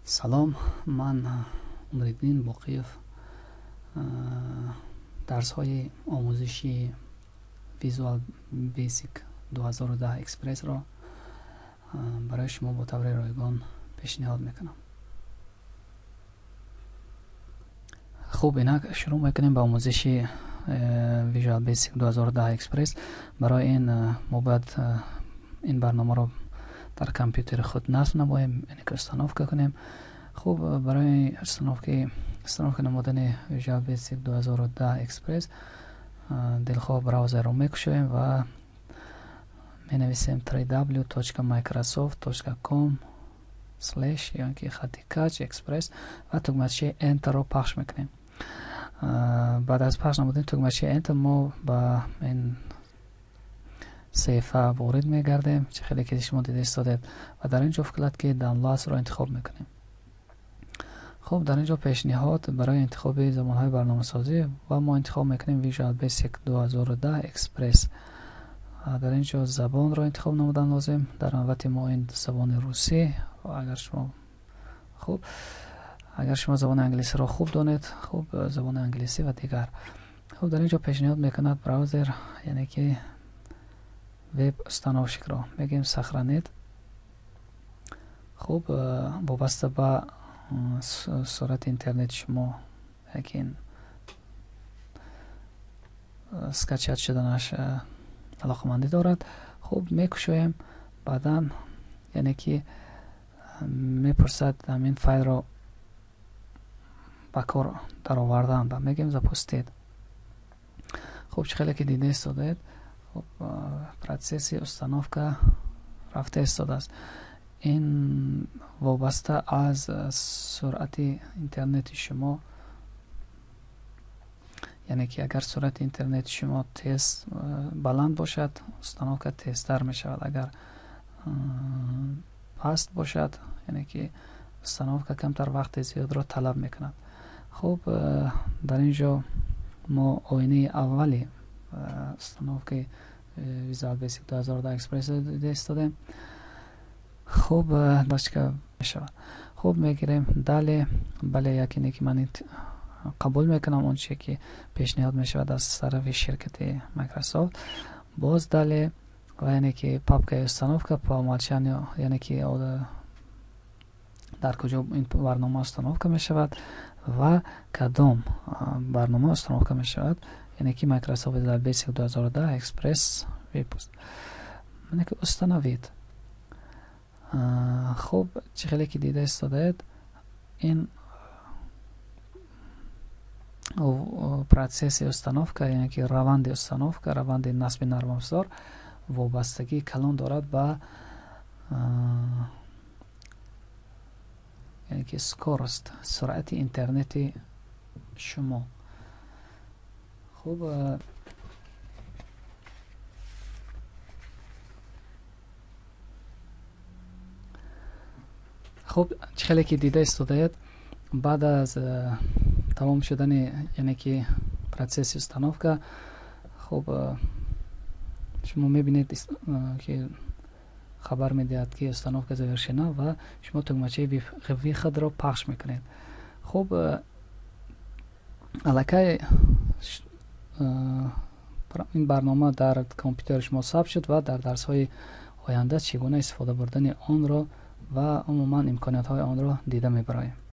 Салом, ман Умриддин Боқиев, дарсҳои омӯзиши Visual Basic 2010 Express-ро барои шумо бо таври ройгон пешниҳод мекунам. Хуб, инак шурӯъ мекунем ба омӯзиши Visual Basic 2010 Express. Барои ин мо бояд ин барномаро дар компютери худ насб намоем, яъне ки установка кунем. Хуб, барои установка намудани Visual Basic 2010 Express дилхоҳ браузерро мекушоем ва менависем www.microsoft.com слеш ё ки хати кач express ва тугмачаи Enter-ро пахш мекунем. Баъд аз пахш намудани тугмачаи Enter мо ба ин саҳифа ворид мегардем, чӣ хеле ки шумо дида истодед, ва дар ин ҷо вкладкаи Downloads-ро интихоб мекунем. Хуб, дар ин ҷо пешниҳод барои интихоби забонҳои барномасозӣ ва мо интихоб мекунем Visual Basic 2010 Express. Дар ин ҷо забонро интихоб намудан лозим. Дар навбати мо ин забони русӣ. Агар шумо хуб, агар шумо забони англисиро хуб донед, хуб, забони англисӣ ва дигар. Хуб, дар ин ҷо пешниҳод мекунад браузер, яъне ки веб установщикро мегӯем сохранить. Хуб, вобаста ба суръати интернети шумо, яке ин скачать шуданаш алоқамандӣ дорад. Хуб, мекушоем, баъдан яъне ки мепурсад ҳамин файлро ба кор даровардан ва мегӯем запустить. Хуб, чӣ хеле ки дида истодаед, хуб, процесси установка рафта истодааст. Ин вобаста аз суръати интернети шумо, яъне ки агар суръати интернети шумо тез баланд бошад, установка тезтар мешавад. Агар паст бошад, яъне ки установка камтар вақти зиёдро талаб мекунад. Хуб, дар ин ҷо мо оинаи аввали установкаи Visual Basic 2010 Express дида истодем. Хуб, дачка мешавад. Хуб, мегирем дале, бале, якине ки ман қабул мекунам он чизе ки пешниҳод мешавад аз тарафи ширкати Microsoft. Боз дале ва яъне ки папкаи установка по умолчанию, яъне ки дар куҷо ин барнома установка мешавад ва кадом барнома установка мешавад, яъне ки Microsoft Visual Basic 2010 Express выпуск, яъне ки установить. Хуб, чӣ хеле ки дида истодаед, ин процесси установка, яъне ки раванди установка, раванди насби нармафзор вобастагии калон дорад ба яъне ки скорость, суръати интернети шумо. Хуб, хуб, чӣ хеле ки дида истодаед, баъд аз тамом шудани, яъне ки процесси установка, хуб, шумо мебинед ки хабар медиҳад ки установка завершена ва шумо тугмачаи выходро пахш мекунед. Хуб, аллакай ин барнома дар компютери шумо сабт шуд ва дар дарсҳои оянда чӣ гуна истифода бурдани онро ва умуман имкониятҳои онро дида мебароем.